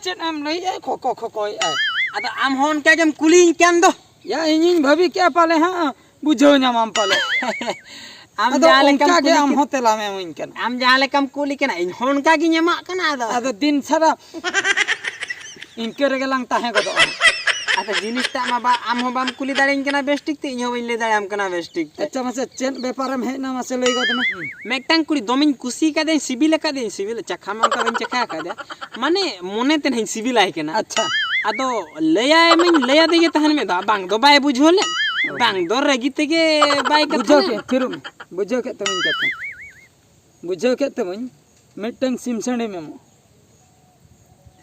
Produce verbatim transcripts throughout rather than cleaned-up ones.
ᱪᱮᱫ ᱮᱢ ᱞᱟᱹᱭᱮᱜᱼᱟ? ᱠᱷᱚᱠᱚ ᱠᱷᱚᱠᱚᱭᱮᱜᱼᱟᱭ᱾ ᱟᱫᱚ ᱟᱢ ᱦᱚᱸ ᱚᱱᱠᱟ ᱜᱮᱢ ᱠᱩᱞᱤᱧ ᱠᱟᱱ ᱫᱚ᱾ ᱭᱟ, ᱤᱧᱤᱧ ᱵᱷᱟᱹᱵᱤ ᱠᱮᱜᱼᱟ ᱯᱟᱞᱮ ᱦᱟᱸᱜ ᱵᱩᱡᱷᱟᱹᱣ ᱧᱟᱢᱟᱢ ᱯᱟᱞᱮ᱾ ᱟᱢ ᱟᱫᱚ ᱡᱟᱦᱟᱸ ᱞᱮᱠᱟᱢ ᱚᱱᱠᱟ ᱜᱮ ᱠᱩᱞᱤ ᱟᱢ ᱠᱟᱱᱟ᱾ ᱦᱚᱸ ᱛᱮᱞᱟᱢ ᱮᱢᱟᱹᱧ ᱠᱟᱱᱟ᱾ ᱟᱢ ᱡᱟᱦᱟᱸ ᱞᱮᱠᱟᱢ ᱠᱩᱞᱤ ᱠᱟᱱᱟ, ᱤᱧ ᱦᱚᱸ ᱚᱱᱠᱟ ᱜᱤᱧ ᱮᱢᱟᱜ ᱠᱟᱱᱟ᱾ ᱟᱫᱚ ᱟᱫᱚ ᱫᱤᱱ ᱥᱟᱨᱟ ᱤᱱᱠᱟᱹ ᱨᱮᱜᱮ ᱞᱟᱝ ᱛᱟᱦᱮᱸ ᱜᱚᱫᱚᱜᱼᱟ᱾ ᱟᱫᱚ ᱡᱤᱱᱤᱥᱴᱟᱜ ᱢᱟ ᱵᱟ-, ᱟᱢ ᱦᱚᱸ ᱵᱟᱢ ᱠᱩᱞᱤ ᱫᱟᱲᱮᱭᱟᱹᱧ ᱠᱟᱱᱟ ᱵᱮᱥ ᱴᱷᱤᱠ ᱛᱮ, ᱤᱧ ᱦᱚᱸ ᱵᱟᱹᱧ ᱞᱟᱹᱭ ᱫᱟᱲᱮᱭᱟᱢ ᱠᱟᱱᱟ ᱵᱮᱥ ᱴᱷᱤᱠ ᱛᱮ᱾ ᱟᱪᱪᱷᱟ, ᱢᱟᱥᱮ ᱪᱮᱫ ᱵᱮᱯᱟᱨᱮᱢ ᱦᱮᱡ ᱮᱱᱟ, ᱢᱟᱥᱮ ᱞᱟᱹᱭ ᱜᱚᱫ ᱢᱮ᱾ ᱢᱤᱫᱴᱟᱝ ᱠᱩᱲᱤ ᱫᱚᱢᱮᱧ ᱠᱩᱥᱤ ᱠᱟᱫᱮᱭᱟᱹᱧ, ᱥᱤᱵᱤᱞ ᱟᱠᱟᱫᱮᱭᱟᱹᱧ, ᱥᱤᱵᱤᱞ, ᱪᱟᱠᱷᱟ ᱢᱟ ᱚᱱᱠᱟ ᱵᱟᱹᱧ ᱪᱟᱠᱷᱟ ᱟᱠᱟᱫᱮᱭᱟ, ᱢᱟᱱᱮ ᱢᱚᱱᱮ ᱛᱮ ᱱᱟᱦᱟᱧ ᱥᱤᱵᱤᱞᱟᱭ ᱠᱟᱱᱟ᱾ ᱟᱪᱪᱷᱟ᱾ ᱟᱫᱚ ᱞᱟᱹᱭᱟᱭ ᱢᱟᱧ ᱞᱟᱹᱭ ᱟᱫᱮ ᱜᱮ ᱛᱟᱦᱮᱱ ᱢᱮ, ᱫᱚ ᱵᱟᱝ ᱫᱚ ᱵᱟᱭ ᱵᱩᱡᱷᱟᱹᱣ ᱞᱮᱫ, ᱵᱟᱝ ᱫᱚ ᱨᱟᱹᱜᱤ ᱛᱮᱜᱮ ᱵᱟᱭ ᱠᱟᱛᱷᱟ ᱵᱩᱡᱷᱟᱹᱣ ᱞᱮᱫ᱾ ᱠᱮᱫ, ᱛᱷᱤᱨᱚᱜ ᱢᱮ᱾ ᱵᱩᱡᱷᱟᱹᱣ ᱠᱮᱫ ᱛᱟᱢᱟᱹᱧ ᱠᱟᱛᱷᱟ᱾ ᱵᱩᱡᱷᱟᱹᱣ ᱠᱮᱫ ᱛᱟᱢᱟᱹᱧ, ᱢᱤᱫᱴᱟᱝ ᱥᱤᱢ ᱥᱟᱺᱰᱤᱢ ᱮᱢᱚᱜᱼᱟ᱾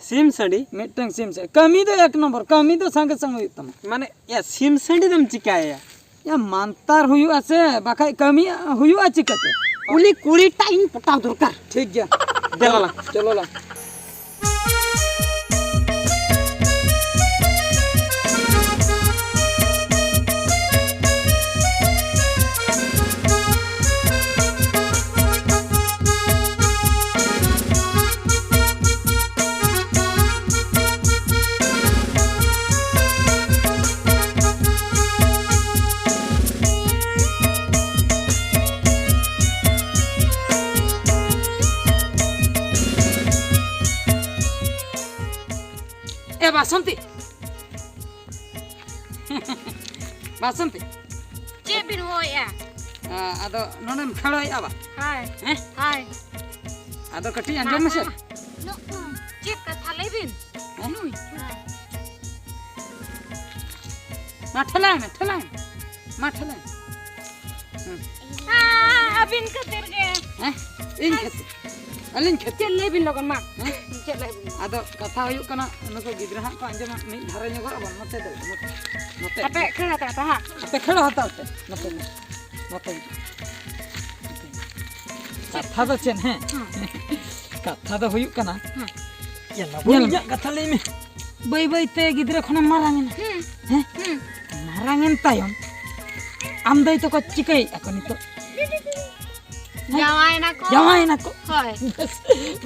ᱥᱤᱢ ᱥᱟᱺᱰᱤ? ᱢᱤᱫᱴᱟᱝ ᱥᱤᱢ ᱥᱟᱺᱰᱤ᱾ ᱠᱟᱹᱢᱤ ᱫᱚ ᱮᱠ ᱱᱚᱢᱵᱚᱨ, ᱠᱟᱹᱢᱤ ᱫᱚ ᱥᱟᱸᱜᱮ ᱥᱟᱸᱜᱮ ᱦᱩᱭᱩᱜ ᱛᱟᱢᱟ᱾ ᱢᱟᱱᱮ, ᱭᱟ, ᱥᱤᱢ ᱥᱟᱺᱰᱤ ᱫᱚᱢ ᱪᱤᱠᱟᱹᱭᱟ? ᱭᱟ, ᱢᱟᱱᱛᱟᱨ ᱦᱩᱭᱩᱜᱼᱟ ᱥᱮ, ᱵᱟᱠᱷᱟᱡ ᱠᱟᱹᱢᱤ ᱦᱩᱭᱩᱜᱼᱟ ᱪᱤᱠᱟᱹᱛᱮ? ᱩᱱᱤ ᱠᱩᱲᱤᱴᱟᱜ ᱤᱧ ᱯᱚᱴᱟᱣ ᱫᱚᱨᱠᱟᱨ᱾ ᱴᱷᱤᱠ ᱜᱮᱭᱟ᱾ ᱫᱮᱞᱟ ᱞᱟᱝ᱾ ᱪᱚᱞᱚ ᱞᱟᱝ᱾ ᱮ ᱵᱟᱥᱚᱱᱛᱤ, ᱵᱟᱥᱚᱱᱛᱤ᱾ ᱪᱮᱫ ᱵᱤᱱ ᱦᱚᱦᱚᱭᱮᱫᱼᱟ? ᱟ, ᱟᱫᱚ ᱱᱚᱰᱮᱢ ᱠᱷᱟᱲᱚᱭᱮᱫᱼᱟ ᱵᱟ? ᱦᱳᱭ᱾ ᱦᱮᱸ? ᱦᱳᱭ᱾ ᱟᱫᱚ ᱠᱟᱹᱴᱤᱡ ᱟᱸᱡᱚᱢ ᱢᱮᱥᱮ᱾ ᱪᱮᱫ ᱠᱟᱛᱷᱟ ᱞᱟᱹᱭ ᱵᱤᱱ? ᱦᱮᱸ? ᱱᱩᱭ᱾ ᱢᱟ ᱴᱷᱮᱞᱟᱭ ᱢᱮ, ᱴᱷᱮᱞᱟᱭ ᱢᱮ᱾ ᱢᱟ ᱴᱷᱮᱞᱟᱭ ᱢᱮ᱾ ᱦᱮᱸ᱾ ᱟ, ᱟᱹᱵᱤᱱ ᱠᱷᱟᱹᱛᱤᱨ ᱜᱮ᱾ ᱦᱮᱸ? ᱤᱧ ᱠᱷᱟᱹᱛᱤᱨ? ᱟᱹᱞᱤᱧ ᱠᱷᱟᱹᱛᱤᱨ? ᱪᱮᱫ ᱞᱟᱹᱭ ᱵᱤᱱ ᱞᱚᱜᱚᱱ ᱢᱟ? ᱦᱮᱸ? ᱪᱮᱫ ᱞᱟᱹᱭ ᱵᱤᱱ? ᱟᱫᱚ ᱠᱟᱛᱷᱟ ᱦᱩᱭᱩᱜ ᱠᱟᱱᱟ, ᱱᱩᱠᱩ ᱜᱤᱫᱽᱨᱟᱹ ᱦᱟᱸᱜ ᱠᱚ ᱟᱸᱡᱚᱢᱟ, ᱢᱤᱫ ᱫᱷᱟᱨᱮ ᱧᱚᱜᱚᱜ ᱟᱵᱚᱱ, ᱱᱚᱛᱮ ᱫᱚ, ᱱᱚᱛᱮ, ᱱᱚᱛᱮ᱾ ᱟᱯᱮ ᱠᱷᱟᱹᱲ ᱦᱟᱛᱟᱲ ᱯᱮ, ᱦᱟᱸᱜ᱾ ᱟᱯᱮ ᱠᱷᱟᱹᱲ ᱦᱟᱛᱟᱲ ᱯᱮ, ᱱᱚᱛᱮ, ᱱᱚᱛᱮ᱾ ᱠᱟᱛᱷᱟ ᱫᱚ ᱪᱮᱫ, ᱦᱮᱸ? ᱦᱮᱸ᱾ ᱠᱟᱛᱷᱟ ᱫᱚ ᱦᱩᱭᱩᱜ ᱠᱟᱱᱟ, ᱦᱮᱸ᱾ ᱧᱮᱞ ᱢᱮ, ᱧᱮᱞ ᱢᱮ᱾ ᱤᱧᱟᱹᱜ ᱠᱟᱛᱷᱟ ᱞᱟᱹᱭ ᱢᱮ᱾ ᱵᱟᱹᱭ ᱵᱟᱹᱭ ᱛᱮ ᱜᱤᱫᱽᱨᱟᱹ ᱠᱷᱚᱱᱮᱢ ᱢᱟᱨᱟᱝ ᱮᱱᱟ᱾ ᱦᱮᱸ᱾ ᱦᱮᱸ? ᱦᱮᱸ᱾ ᱢᱟᱨᱟᱝ ᱮᱱ ᱛᱟᱭᱚᱢ ᱟᱢ ᱫᱟᱹᱭ ᱛᱟᱠᱚ ᱪᱤᱠᱟᱹᱭᱮᱫᱼᱟ ᱠᱚ ᱱᱤᱛᱚᱜ? ᱦᱮᱸ? ᱡᱟᱶᱟᱭᱮᱱᱟ ᱠᱚ᱾ ᱡᱟᱶᱟᱭᱮᱱᱟ ᱠᱚ? ᱦᱳᱭ᱾ ᱵᱮᱥ,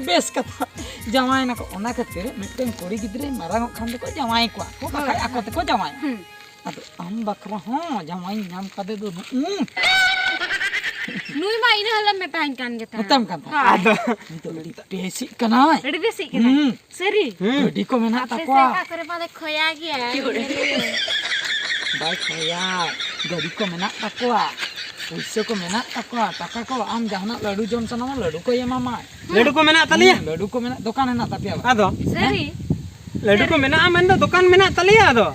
ᱵᱮᱥ ᱠᱟᱛᱷᱟ᱾ ᱡᱟᱶᱟᱭ ᱱᱟᱠᱚ, ᱚᱱᱟ ᱠᱷᱟᱹᱛᱤᱨ ᱢᱤᱫᱴᱮᱱ ᱠᱩᱲᱤ ᱜᱤᱫᱽᱨᱟᱹᱭ ᱢᱟᱨᱟᱝ ᱚᱜ ᱠᱷᱟᱱ ᱫᱚᱠᱚ ᱡᱟᱶᱟᱭ ᱠᱚᱣᱟ ᱠᱚ, ᱵᱟᱠᱷᱟᱡ ᱟᱠᱚ ᱛᱮᱠᱚ ᱡᱟᱶᱟᱭᱟ᱾ ᱦᱩᱸ᱾ ᱟᱫᱚ ᱟᱢ ᱵᱟᱠᱷᱨᱟ ᱦᱚᱸ ᱡᱟᱶᱟᱭ ᱧᱟᱢ ᱠᱟᱛᱮ ᱫᱚ ᱱᱩᱜᱼᱩ᱾ ᱱᱩᱭ ᱢᱟ ᱤᱱᱟᱹ ᱦᱤᱞᱳᱜ ᱢᱮᱛᱟᱧ ᱠᱟᱱ ᱜᱮ ᱛᱟᱦᱮᱸᱫ᱾ ᱢᱮᱛᱟᱢ ᱠᱟᱱ ᱛᱟᱦᱮᱸᱫ᱾ ᱦᱳᱭ᱾ ᱟᱫᱚ ᱱᱤᱛᱚᱜ ᱟᱹᱰᱤ ᱵᱮᱥᱤᱜ ᱠᱟᱱᱟᱭ᱾ ᱟᱹᱰᱤ ᱵᱮᱥᱤᱜ ᱠᱟᱱᱟᱭ᱾ ᱦᱩᱸ᱾ ᱥᱟᱹᱨᱤ? ᱦᱩᱸ᱾ ᱜᱟᱹᱰᱤ ᱠᱚ ᱢᱮᱱᱟᱜ ᱟᱯᱮ ᱛᱟᱠᱚᱣᱟ᱾ ᱥᱮᱫ ᱚᱠᱟ ᱠᱚᱨᱮ ᱯᱟᱞᱮ ᱠᱷᱚᱭᱟ ᱜᱮᱭᱟᱭ᱾ ᱵᱟᱭ ᱠᱷᱚᱭᱟ᱾ ᱜᱟᱹᱰᱤ ᱠᱚ ᱢᱮᱱᱟᱜ ᱛᱟᱠᱚᱣᱟ᱾ ᱯᱩᱭᱥᱟᱹ ᱠᱚ ᱢᱮᱱᱟᱜ ᱛᱟᱠᱚᱣᱟ᱾ ᱴᱟᱠᱟ ᱠᱚ, ᱟᱢ ᱡᱟᱦᱟᱱᱟᱜ ᱞᱟᱹᱰᱩ ᱡᱚᱢ ᱥᱟᱱᱟᱢᱟ, ᱞᱟᱹᱰᱩ ᱠᱚᱭ ᱮᱢᱟᱢᱟᱭ᱾ ᱞᱟᱹᱰᱩ ᱠᱚ ᱢᱮᱱᱟᱜ ᱛᱟᱞᱮᱭᱟ? ᱦᱩᱸ, ᱞᱟᱹᱰᱩ ᱠᱚ ᱢᱮᱱᱟᱜ, ᱫᱚᱠᱟᱱ ᱦᱮᱱᱟᱜ ᱛᱟᱯᱮᱭᱟ ᱵᱟᱝ? ᱟᱫᱚ? ᱥᱟᱹᱨᱤ? ᱞᱟᱹᱰᱩ ᱠᱚ ᱢᱮᱱᱟᱜᱼᱟ ᱢᱮᱱᱫᱚ ᱫᱚᱠᱟᱱ ᱢᱮᱱᱟᱜ ᱛᱟᱞᱮᱭᱟ ᱟᱫᱚ᱾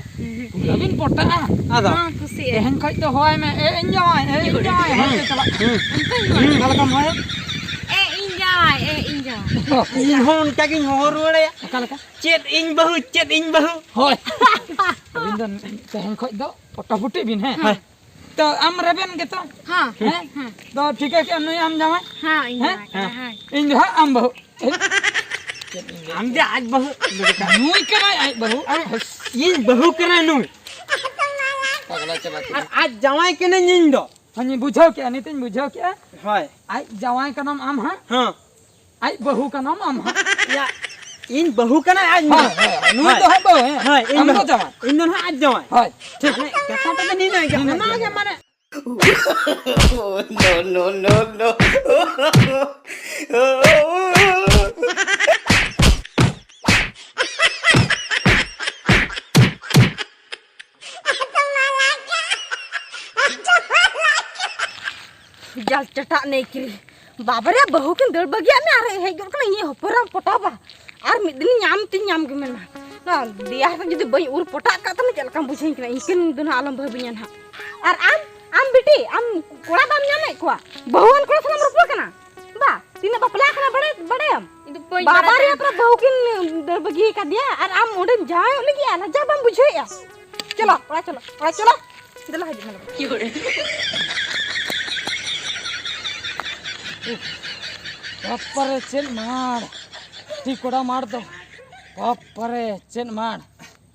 ᱯᱩᱨᱟᱹ ᱵᱤᱱ ᱯᱚᱴᱟᱜᱼᱟ᱾ ᱟᱫᱚ? ᱦᱚᱸ, ᱠᱩᱥᱤᱭᱟᱜ᱾ ᱛᱮᱦᱮᱧ ᱠᱷᱚᱡ ᱫᱚ ᱦᱚᱦᱚᱭ ᱢᱮ, "ᱮ ᱤᱧ ᱡᱟᱶᱟᱭ, ᱮ ᱤᱧ ᱡᱟᱶᱟᱭ", ᱦᱚᱦᱚ ᱛᱮ ᱪᱟᱞᱟᱜ ᱠᱟᱱᱟ᱾ ᱦᱩᱸ᱾ ᱚᱱᱠᱟ ᱞᱮᱠᱟᱢ ᱦᱚᱦᱚᱭᱟ? ᱮ ᱤᱧ ᱡᱟᱶᱟᱭ, ᱮ ᱤᱧ ᱡᱟᱶᱟᱭ᱾ ᱚ᱾ ᱤᱧ ᱦᱚᱸ ᱚᱱᱠᱟ ᱜᱤᱧ ᱦᱚᱦᱚ ᱨᱩᱣᱟᱹᱲᱟᱭᱟ᱾ ᱚᱠᱟ ᱞᱮᱠᱟ? ᱪᱮᱫ ᱤᱧ ᱵᱟᱹᱦᱩ, ᱪᱮᱫ ᱤᱧ ᱵᱟᱹᱦᱩ᱾ ᱦᱳᱭ᱾ ᱟᱹᱵᱤᱱ ᱫᱚ ᱛᱮᱦᱮᱧ ᱠᱷᱚᱡ ᱫᱚ ᱯᱚᱴᱟᱯᱩᱴᱤ ᱵᱤᱱ, ᱦᱮᱸ? ᱦᱳᱭ᱾ ᱛᱚ ᱟᱢ ᱨᱮᱵᱮᱱ ᱜᱮᱛᱚ? ᱦᱮᱸ᱾ ᱦᱮᱸ? ᱦᱮᱸ᱾ ᱛᱚ ᱴᱷᱤᱠᱟᱹ ᱠᱮᱜᱼᱟ ᱱᱩᱭ ᱟᱢ ᱡᱟᱶᱟᱭ? ᱦᱮᱸ, ᱤᱧ ᱦᱮᱸ? ᱡᱟᱶᱟᱭ ᱠᱟᱱᱟ, ᱦᱮᱸ᱾ ᱤᱧ ᱫᱚ ᱦᱟᱸᱜ ᱟᱢ ᱵᱟᱹᱦᱩ᱾ ᱪᱮᱫ ᱤᱧ ᱞᱟᱹᱭ ᱟᱢ ᱡᱮ ᱟᱡ ᱵᱟᱹᱦᱩ᱾ ᱱᱩᱭ ᱠᱟᱱᱟᱭ ᱟᱡ ᱵᱟᱹᱦᱩ᱾ ᱟᱨ ᱤᱧ ᱵᱟᱹᱦᱩ ᱠᱟᱱᱟᱭ ᱱᱩᱭ᱾ ᱯᱟᱜᱽᱞᱟ ᱪᱟᱵᱟ ᱠᱮᱫ᱾ ᱟᱨ ᱟᱡ ᱡᱟᱶᱟᱭ ᱠᱟᱹᱱᱟᱹᱧ ᱤᱧ ᱫᱚ᱾ ᱦᱮᱸ, ᱵᱩᱡᱷᱟᱹᱣ ᱠᱮᱜᱼᱟ, ᱱᱤᱛᱚᱧ ᱵᱩᱡᱷᱟᱹᱣ ᱠᱮᱜᱼᱟ᱾ ᱦᱳᱭ᱾ ᱟᱡ ᱡᱟᱶᱟᱭ ᱠᱟᱱᱟᱢ ᱟᱢ ᱦᱟᱸᱜ᱾ ᱦᱮᱸ᱾ ᱟᱡ ᱵᱟᱹᱦᱩ ᱠᱟᱱᱟᱢ ᱟᱢ ᱦᱟᱸᱜ᱾ ᱭᱟ, ᱤᱧ ᱵᱟᱹᱦᱩ ᱠᱟᱱᱟᱭ ᱟᱡ ᱢᱟ᱾ ᱦᱳᱭ, ᱦᱳᱭ, ᱱᱩᱭ ᱦᱳᱭ᱾ ᱫᱚ ᱦᱟᱸᱜ ᱵᱟᱹᱦᱩ, ᱦᱮᱸ᱾ ᱦᱳᱭ, ᱤᱧ ᱟᱢ ᱫᱚ ᱫᱚ ᱡᱟᱶᱟᱭ᱾ ᱤᱧ ᱫᱚ ᱱᱟᱦᱟᱜ ᱟᱡ ᱡᱟᱶᱟᱭ᱾ ᱦᱳᱭ, ᱴᱷᱤᱠ᱾ ᱢᱟᱱᱮ, ᱠᱟᱛᱷᱟ ᱫᱚ ᱱᱤᱱᱟᱹᱜ ᱜᱮ, ᱱᱤᱱᱟᱹᱜ ᱚᱱᱟ ᱜᱮ᱾ ᱜᱮ ᱢᱟᱱᱮ᱾ No, no, no, no. ᱡᱟᱞ ᱪᱟᱴᱟᱜ ᱱᱮᱭ ᱠᱤᱨᱤ᱾ ᱵᱟᱵᱟᱨᱮ, ᱵᱟᱹᱦᱩ ᱠᱤᱱ ᱫᱟᱹᱲ ᱵᱟᱹᱜᱤᱭᱟᱫ ᱢᱮ ᱟᱨ ᱦᱮᱡ ᱜᱚᱫ ᱠᱟᱱᱟ ᱤᱧᱤᱡ ᱦᱚᱯᱚᱱ ᱮᱨᱟᱢ ᱯᱚᱴᱟᱣᱟ᱾ ᱟᱨ ᱢᱤᱫ ᱫᱤᱱ ᱧᱟᱢ ᱛᱤᱧ ᱧᱟᱢ ᱜᱮ ᱢᱮᱱᱟ᱾ ᱱᱚᱣᱟ ᱫᱮᱭᱟ ᱨᱮ ᱡᱩᱫᱤ ᱵᱟᱹᱧ ᱩᱨ ᱯᱚᱴᱟᱜ ᱠᱟᱜ ᱛᱟᱢᱟ, ᱪᱮᱫ ᱞᱮᱠᱟᱢ ᱵᱩᱡᱷᱟᱹᱣ ᱠᱟᱱᱟ? ᱤᱱᱠᱟᱹᱱ ᱫᱚ ᱱᱟᱦᱟᱜ ᱟᱞᱚᱢ ᱵᱷᱟᱹᱵᱤᱧᱟ ᱱᱟᱦᱟᱜ᱾ ᱟᱨ ᱟᱢ, ᱟᱢ ᱵᱤᱴᱤ, ᱟᱢ ᱠᱚᱲᱟ ᱵᱟᱢ ᱧᱟᱢᱮᱫ ᱠᱚᱣᱟ? ᱵᱟᱹᱦᱩᱣᱟᱱ ᱠᱚᱲᱟ ᱥᱟᱞᱟᱜ ᱮᱢ ᱨᱚᱯᱚᱲ ᱠᱟᱱᱟ? ᱵᱟ, ᱛᱤᱱᱟᱹᱜ ᱵᱟᱯᱞᱟ ᱠᱟᱱᱟ ᱵᱟᱲᱟᱭ, ᱵᱟᱲᱟᱭᱟᱢ? ᱤᱧ ᱫᱚ ᱵᱟᱹᱧ ᱵᱟᱵᱟ ᱵᱟᱲᱟᱭ ᱨᱮ ᱛᱟᱦᱮᱸᱫ᱾ ᱟᱯᱱᱟᱨ ᱵᱟᱹᱦᱩ ᱠᱤᱱ ᱫᱟᱹᱲ ᱵᱟᱹᱜᱤ ᱠᱟᱫᱮᱭᱟ ᱟᱨ ᱟᱢ ᱚᱸᱰᱮᱢ ᱡᱟᱶᱟᱭᱚᱜ ᱞᱟᱹᱜᱤᱫ, ᱞᱟᱡᱟ ᱵᱟᱢ ᱵᱩᱡᱷᱟᱹᱣᱮᱫᱼᱟ? ᱪᱚᱞᱚ, ᱚᱲᱟᱜ ᱪᱚᱞᱚ, ᱚᱲᱟᱜ ᱪᱚᱞᱚ᱾ ᱫᱮᱞᱟ ᱦᱤᱡᱩᱜ ᱢᱮ ᱞᱚᱜᱚᱱ᱾ ᱵᱟᱯᱨᱮ, ᱪᱮᱫ ᱢᱟᱲ! ᱛᱤ ᱠᱚᱲᱟ ᱢᱟᱲ ᱫᱚ᱾ ᱵᱟᱯᱨᱮ, ᱪᱮᱫ ᱢᱟᱲ!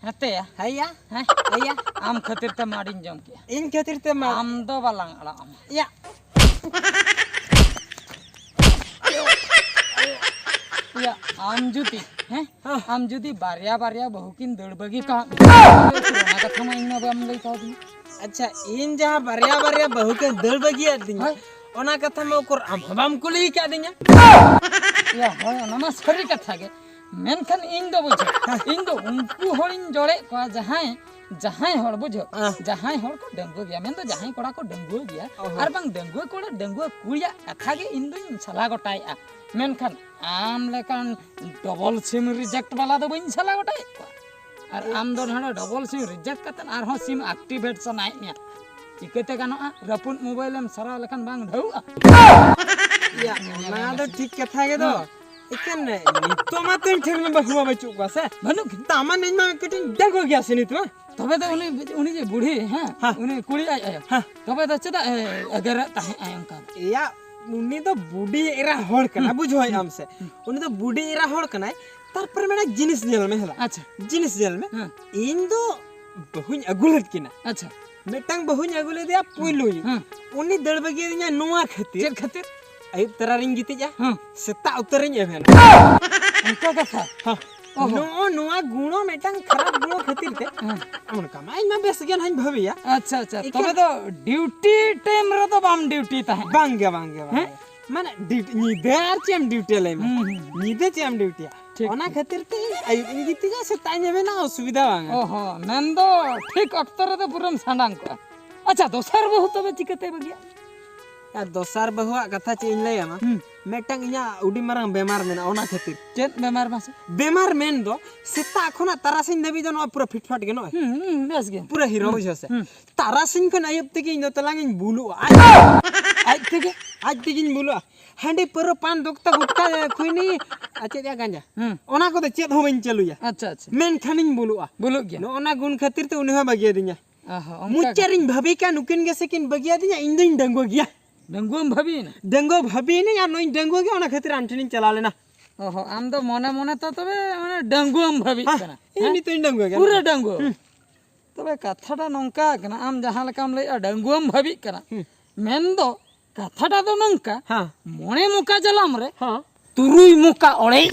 ᱦᱮᱸᱛᱮᱭᱟ? ᱦᱮᱸᱭᱟ? ᱦᱮᱸ? ᱦᱮᱸᱭᱟ? ᱟᱢ ᱠᱷᱟᱹᱛᱤᱨ ᱛᱮ ᱢᱟᱲᱤᱧ ᱡᱚᱢ ᱠᱮᱜᱼᱟ᱾ ᱤᱧ ᱠᱷᱟᱹᱛᱤᱨ ᱛᱮ ᱢᱟᱲ? ᱟᱢ ᱫᱚ ᱵᱟᱞᱟᱝ ᱟᱲᱟᱜ ᱟᱢᱟ᱾ ᱭᱟ᱾ ᱭᱟ, ᱟᱢ ᱡᱩᱫᱤ, ᱦᱮᱸ? ᱦᱮᱸ᱾ ᱟᱢ ᱡᱩᱫᱤ ᱵᱟᱨᱭᱟ ᱵᱟᱨᱭᱟ ᱵᱟᱹᱦᱩ ᱠᱤᱱ ᱫᱟᱹᱲ ᱵᱟᱹᱜᱤ ᱠᱟᱜ ᱢᱮᱭᱟ, ᱚᱱᱟ ᱠᱟᱛᱷᱟ ᱢᱟ ᱤᱧ ᱢᱟ ᱵᱟᱢ ᱞᱟᱹᱭ ᱠᱟᱣᱫᱤᱧᱟ᱾ ᱟᱪᱪᱷᱟ, ᱤᱧ ᱡᱟᱦᱟᱸ ᱵᱟᱨᱭᱟ ᱵᱟᱨᱭᱟ ᱵᱟᱹᱦᱩ ᱠᱤᱱ ᱫᱟᱹᱲ ᱵᱟᱹᱜᱤᱭᱟᱫ ᱫᱤᱧᱟ, ᱦᱳᱭ᱾ ᱚᱱᱟ ᱠᱟᱛᱷᱟ ᱢᱟ ᱩᱠᱩᱨ ᱟᱢ ᱦᱚᱸ ᱵᱟᱢ ᱠᱩᱞᱤ ᱟᱠᱟᱫᱤᱧᱟ᱾ ᱭᱟ, ᱦᱳᱭ, ᱚᱱᱟ ᱢᱟ ᱥᱟᱹᱨᱤ ᱠᱟᱛᱷᱟ ᱜᱮ᱾ ᱢᱮᱱᱠᱷᱟᱱ ᱤᱧ ᱫᱚ ᱵᱩᱡᱷᱟᱹᱣ, ᱤᱧ ᱫᱚ ᱩᱱᱠᱩ ᱦᱚᱲᱤᱧ ᱡᱚᱲᱮᱫ ᱠᱚᱣᱟ, ᱡᱟᱦᱟᱸᱭ, ᱡᱟᱦᱟᱸᱭ ᱦᱚᱲ, ᱵᱩᱡᱷᱟᱹᱣ, ᱦᱮᱸ᱾ ᱡᱟᱦᱟᱸᱭ ᱦᱚᱲ ᱠᱚ ᱰᱟᱺᱜᱩᱣᱟᱹ ᱜᱮᱭᱟ, ᱢᱮᱱᱫᱚ ᱡᱟᱦᱟᱸᱭ ᱠᱚᱲᱟ ᱠᱚ ᱰᱟᱺᱜᱩᱣᱟᱹ ᱜᱮᱭᱟ, ᱚ ᱦᱚᱸ᱾ ᱟᱨ ᱵᱟᱝ ᱰᱟᱺᱜᱩᱣᱟᱹ ᱠᱚᱲᱟ, ᱰᱟᱺᱜᱩᱣᱟᱹ ᱠᱩᱲᱤᱭᱟᱜ ᱠᱟᱛᱷᱟ ᱜᱮ ᱤᱧ ᱫᱩᱧ ᱥᱟᱞᱟ ᱜᱚᱴᱟᱭᱮᱫᱼᱟ᱾ ᱢᱮᱱᱠᱷᱟᱱ ᱟᱢ ᱞᱮᱠᱟᱱ ᱰᱚᱵᱚᱞ ᱥᱤᱢ ᱨᱤᱡᱮᱠᱴ ᱵᱟᱞᱟ ᱫᱚ ᱵᱟᱹᱧ ᱥᱟᱞᱟ ᱜᱚᱴᱟᱭᱮᱫ ᱠᱚᱣᱟ᱾ ᱟᱨ ᱟᱢ ᱫᱚ ᱱᱚᱰᱮ ᱰᱚᱵᱚᱞ ᱥᱤᱢ ᱨᱤᱡᱮᱠᱴ ᱠᱟᱛᱮ ᱟᱨᱦᱚᱸ ᱥᱤᱢ ᱮᱠᱴᱤᱵᱷᱮᱴ ᱥᱟᱱᱟᱭᱮᱫ ᱢᱮᱭᱟ, ᱪᱤᱠᱟᱹᱛᱮ ᱜᱟᱱᱚᱜᱼᱟ? ᱨᱟᱹᱯᱩᱫ ᱢᱳᱵᱟᱭᱤᱞ ᱮᱢ ᱥᱟᱨᱟᱣ ᱞᱮᱠᱷᱟᱱ ᱵᱟᱝ ᱰᱷᱟᱹᱣᱜᱼᱟ? ᱭᱟ, ᱚᱱᱟ ᱫᱚ ᱴᱷᱤᱠ ᱠᱟᱛᱷᱟ ᱜᱮ ᱫᱚ᱾ ᱦᱮᱸ᱾ ᱮᱠᱮᱱ ᱱᱤᱛᱚᱜ ᱢᱟ ᱛᱚ ᱤᱧ ᱴᱷᱮᱱ ᱢᱟ ᱵᱟᱹᱦᱩ ᱢᱟ ᱵᱟᱹᱪᱩᱜ ᱠᱚᱣᱟ ᱥᱮ᱾ ᱵᱟᱹᱱᱩᱜ ᱠᱤᱱᱟ? ᱛᱟᱢᱟ ᱱᱤᱧ ᱢᱟ ᱠᱟᱹᱴᱤᱡ ᱰᱟᱺᱜᱩᱣᱟᱹ ᱜᱮᱭᱟ ᱥᱮ ᱱᱤᱛ ᱢᱟ᱾ ᱛᱚᱵᱮ ᱫᱚ ᱩᱱᱤ, ᱩᱱᱤ ᱡᱮ ᱵᱩᱲᱦᱤ, ᱦᱮᱸ, ᱦᱮᱸ᱾ ᱩᱱᱤ ᱠᱩᱲᱤ ᱟᱡ ᱟᱭᱳ, ᱦᱮᱸ᱾ ᱛᱚᱵᱮ ᱫᱚ ᱪᱮᱫᱟᱜ ᱮ ᱮᱜᱮᱨᱮᱫ ᱛᱟᱦᱮᱸᱜ ᱟᱭ ᱚᱱᱠᱟ ᱫᱚ? ᱮᱭᱟ, ᱩᱱᱤ ᱫᱚ ᱵᱩᱰᱷᱤ ᱮᱨᱟ ᱦᱚᱲ ᱠᱟᱱᱟ, ᱦᱩᱸ᱾ ᱵᱩᱡᱷᱟᱹᱣᱮᱫ ᱟᱢ ᱥᱮ? ᱦᱩᱸ᱾ ᱩᱱᱤ ᱫᱚ ᱵᱩᱰᱷᱤ ᱮᱨᱟ ᱦᱚᱲ ᱠᱟᱱᱟᱭ, ᱛᱟᱨᱯᱚᱨᱮ ᱢᱮᱱᱟ ᱡᱤᱱᱤᱥ ᱧᱮᱞ ᱢᱮ, ᱦᱮᱞᱟ᱾ ᱟᱪᱪᱷᱟ᱾ ᱡᱤᱱᱤᱥ ᱧᱮᱞ ᱢᱮ᱾ ᱦᱮᱸ᱾ ᱤᱧ ᱫᱚ ᱵᱟᱹᱦᱩᱧ ᱟᱹᱜᱩ ᱞᱮᱫ ᱠᱤᱱᱟ᱾ ᱟᱪᱪᱷᱟ᱾ ᱢᱤᱫᱴᱟᱝ ᱵᱟᱹᱦᱩᱧ ᱟᱹᱜᱩ ᱞᱮᱫᱮᱭᱟ ᱯᱩᱭᱞᱩ ᱜᱮ᱾ ᱦᱮᱸ᱾ ᱩᱱᱤ ᱫᱟᱹᱲ ᱵᱟᱹᱜᱤᱭᱟᱫᱤᱧᱟ ᱱᱚᱣᱟ ᱠᱷᱟᱹᱛᱤᱨ᱾ ᱪᱮᱫ ᱠᱷᱟᱹᱛᱤᱨ? ᱟᱹᱭᱩᱵ ᱛᱟᱨᱟ ᱨᱤᱧ ᱜᱤᱛᱤᱡᱼᱟ, ᱦᱮᱸ᱾ ᱥᱮᱛᱟᱜ ᱩᱛᱟᱹᱨᱤᱧ ᱮᱵᱷᱮᱱᱟ᱾ ᱚᱱᱠᱟ ᱠᱟᱛᱷᱟ? ᱦᱮᱸ᱾ ᱚᱦᱚ᱾ ᱱᱚᱜᱼᱚ ᱱᱚᱣᱟ ᱜᱩᱬᱚ, ᱢᱤᱫᱴᱟᱝ ᱠᱷᱟᱨᱟᱯ ᱜᱩᱬᱚ ᱠᱷᱟᱹᱛᱤᱨ ᱛᱮ᱾ ᱦᱮᱸ᱾ ᱚᱱᱠᱟ ᱢᱟ ᱤᱧ ᱢᱟ ᱵᱮᱥ ᱜᱮ ᱱᱟᱦᱟᱧ ᱵᱷᱟᱹᱵᱤᱭᱟ᱾ ᱟᱪᱪᱷᱟ, ᱟᱪᱪᱷᱟ᱾ ᱮᱠᱟᱞ᱾ ᱛᱚᱵᱮ ᱫᱚ ᱰᱤᱭᱩᱴᱤ ᱴᱟᱭᱤᱢ ᱨᱮᱫᱚ ᱵᱟᱢ ᱰᱤᱭᱩᱴᱤ ᱛᱟᱦᱮᱸᱫ? ᱵᱟᱝ ᱜᱮ, ᱵᱟᱝ ᱜᱮ, ᱵᱟᱝ ᱦᱮᱸ? ᱜᱮ᱾ ᱢᱟᱱᱮ ᱰᱤᱭᱩᱴᱤ, ᱧᱤᱫᱟᱹ ᱟᱨ ᱪᱮᱫ ᱮᱢ ᱰᱤᱭᱩᱴᱤᱭᱟ ᱞᱟᱹᱭ ᱢᱮ? ᱦᱩᱸ, ᱦᱩᱸ᱾ ᱧᱤᱫᱟᱹ ᱪᱮᱫ ᱮᱢ ᱰᱤᱭᱩᱴᱤᱭᱟ? ᱴᱷᱤᱠ, ᱚᱱᱟ ᱴᱷᱤᱠ᱾ ᱠᱷᱟᱹᱛᱤᱨ ᱛᱮ ᱤᱧ ᱟᱹᱭᱩᱵ ᱤᱧ ᱜᱤᱛᱤᱡᱟ, ᱥᱮᱛᱟᱜ ᱤᱧ ᱮᱵᱷᱮᱱᱟ, ᱚᱥᱩᱵᱤᱫᱷᱟ ᱵᱟᱝ᱾ ᱚᱦᱚ, ᱢᱮᱱᱫᱚ ᱴᱷᱤᱠ ᱚᱠᱛᱚ ᱨᱮᱫᱚ ᱯᱩᱨᱟᱹᱢ ᱥᱟᱸᱰᱟᱝ ᱠᱚᱜᱼᱟ᱾ ᱟᱪᱪᱷᱟ, ᱫᱚᱥᱟᱨ ᱵᱟᱹᱦᱩ ᱛᱚᱵᱮ ᱪᱤᱠᱟᱹᱛᱮ ᱵᱟᱹᱜᱤᱭᱟ? ᱟᱨ ᱫᱚᱥᱟᱨ ᱵᱟᱹᱦᱩᱣᱟᱜ ᱠᱟᱛᱷᱟ ᱪᱮᱫ ᱤᱧ ᱞᱟᱹᱭ ᱟᱢᱟ? ᱦᱩᱸ᱾ ᱢᱤᱫᱴᱟᱝ ᱤᱧᱟᱹᱜ ᱟᱹᱰᱤ ᱢᱟᱨᱟᱝ ᱵᱮᱢᱟᱨ ᱢᱮᱱᱟᱜᱼᱟ, ᱚᱱᱟ ᱠᱷᱟᱹᱛᱤᱨ᱾ ᱪᱮᱫ ᱵᱮᱢᱟᱨ ᱢᱟᱥᱮ? ᱵᱮᱢᱟᱨ ᱢᱮᱱ ᱫᱚ ᱥᱮᱛᱟᱜ ᱠᱷᱚᱱᱟᱜ ᱛᱟᱨᱟᱥᱤᱧ ᱫᱷᱟᱹᱵᱤᱡ ᱫᱚ ᱱᱚᱣᱟ ᱯᱩᱨᱟᱹ ᱯᱷᱤᱴ ᱯᱷᱟᱴ ᱜᱮ ᱱᱚᱜᱼᱚᱭ᱾ ᱦᱩᱸ, ᱦᱩᱸ, ᱵᱮᱥ ᱜᱮ᱾ ᱯᱩᱨᱟᱹ ᱦᱤᱨᱳ, ᱦᱩᱸ, ᱵᱩᱡᱷᱟᱹᱣ ᱥᱮ? ᱦᱩᱸ᱾ ᱛᱟᱨᱟᱥᱤᱧ ᱠᱷᱚᱱ ᱟᱹᱭᱩᱵ ᱛᱮᱜᱮ ᱤᱧ ᱫᱚ ᱛᱟᱞᱟᱝ ᱤᱧ ᱵᱩᱞᱩᱜᱼᱟ᱾ ᱟᱡ ᱛᱮᱜᱮ? ᱟᱡ ᱛᱮᱜᱮᱧ ᱵᱩᱞᱩᱜᱼᱟ᱾ ᱦᱟᱺᱰᱤ, ᱯᱟᱹᱣᱨᱟᱹ, ᱯᱟᱱ, ᱫᱚᱠᱛᱟ, ᱜᱩᱴᱠᱟ, ᱠᱷᱩᱭᱱᱤ, ᱟᱨ ᱪᱮᱫ ᱭᱟ, ᱜᱟᱸᱡᱟ᱾ ᱦᱩᱸ᱾ ᱚᱱᱟ ᱠᱚᱫᱚ ᱪᱮᱫ ᱦᱚᱸ ᱵᱟᱹᱧ ᱪᱟᱹᱞᱩᱭᱟ᱾ ᱟᱪᱪᱷᱟ, ᱟᱪᱪᱷᱟ᱾ ᱢᱮᱱᱠᱷᱟᱱᱤᱧ ᱵᱩᱞᱩᱜᱼᱟ᱾ ᱵᱩᱞᱩᱜ ᱜᱮᱭᱟ᱾ ᱱᱚᱜᱼᱚ ᱱᱟ ᱜᱩᱱ ᱠᱷᱟᱹᱛᱤᱨ ᱛᱮ ᱩᱱᱤ ᱦᱚᱸ ᱵᱟᱹᱜᱤᱭᱟᱫᱤᱧᱟ᱾ ᱚᱦᱚ, ᱚᱱᱠᱟ ᱢᱩᱪᱟᱹᱫ ᱜᱮ᱾ ᱨᱤᱧ ᱵᱷᱟᱹᱵᱤ ᱠᱟᱜ, ᱱᱩᱠᱤᱱ ᱜᱮᱥᱮ ᱠᱤᱱ ᱵᱟᱹᱜᱤᱭᱟᱫᱤᱧᱟ, ᱤᱧ ᱫᱩᱧ ᱰᱟᱺᱜᱩᱣᱟᱹ ᱜᱮᱭᱟ᱾ ᱰᱟᱺᱜᱩᱣᱟᱹᱢ ᱵᱷᱟᱹᱵᱤᱭᱮᱱᱟ? ᱰᱟᱺᱜᱩᱣᱟᱹ ᱵᱷᱟᱹᱵᱤᱭᱮᱱᱟᱹᱧ ᱟᱨ ᱱᱚᱜᱼᱚᱭ ᱰᱟᱺᱜᱩᱣᱟᱹ ᱜᱮ, ᱚᱱᱟ ᱠᱷᱟᱹᱛᱤᱨ ᱟᱢ ᱴᱷᱮᱱᱤᱧ ᱪᱟᱞᱟᱣ ᱞᱮᱱᱟ᱾ ᱚᱦᱚ, ᱟᱢ ᱫᱚ ᱢᱚᱱᱮ ᱢᱚᱱᱮ ᱛᱮ ᱛᱚᱵᱮ ᱢᱟᱱᱮ ᱰᱟᱺᱜᱩᱣᱟᱹᱢ ᱵᱷᱟᱹᱵᱤᱜ ᱦᱮᱸ, ᱠᱟᱱᱟ, ᱤᱧ ᱦᱮᱸ? ᱱᱤᱛᱚᱜ ᱤᱧ ᱰᱟᱺᱜᱩᱣᱟᱹ ᱜᱮᱭᱟ᱾ ᱯᱩᱨᱟᱹ ᱰᱟᱺᱜᱩᱣᱟᱹ᱾ ᱦᱩᱸ᱾ ᱛᱚᱵᱮ ᱠᱟᱛᱷᱟᱴᱟ ᱱᱚᱝᱠᱟ ᱠᱟᱱᱟ, ᱟᱢ ᱡᱟᱦᱟᱸ ᱞᱮᱠᱟᱢ ᱞᱟᱹᱭᱮᱜᱼᱟ, ᱰᱟᱺᱜᱩᱣᱟᱹᱢ ᱵᱷᱟᱹᱵᱤᱜ ᱠᱟᱱᱟ᱾ ᱦᱩᱸ᱾ ᱢᱮᱱᱫᱚ ᱠᱟᱛᱷᱟᱴᱟ ᱫᱚ ᱱᱚᱝᱠᱟ, ᱦᱮᱸ᱾ ᱢᱚᱬᱮ ᱢᱚᱠᱟ ᱡᱟᱞᱟᱢ ᱨᱮ ᱦᱮᱸ᱾ ᱛᱩᱨᱩᱭ ᱢᱩᱠᱟ ᱚᱲᱮᱡ᱾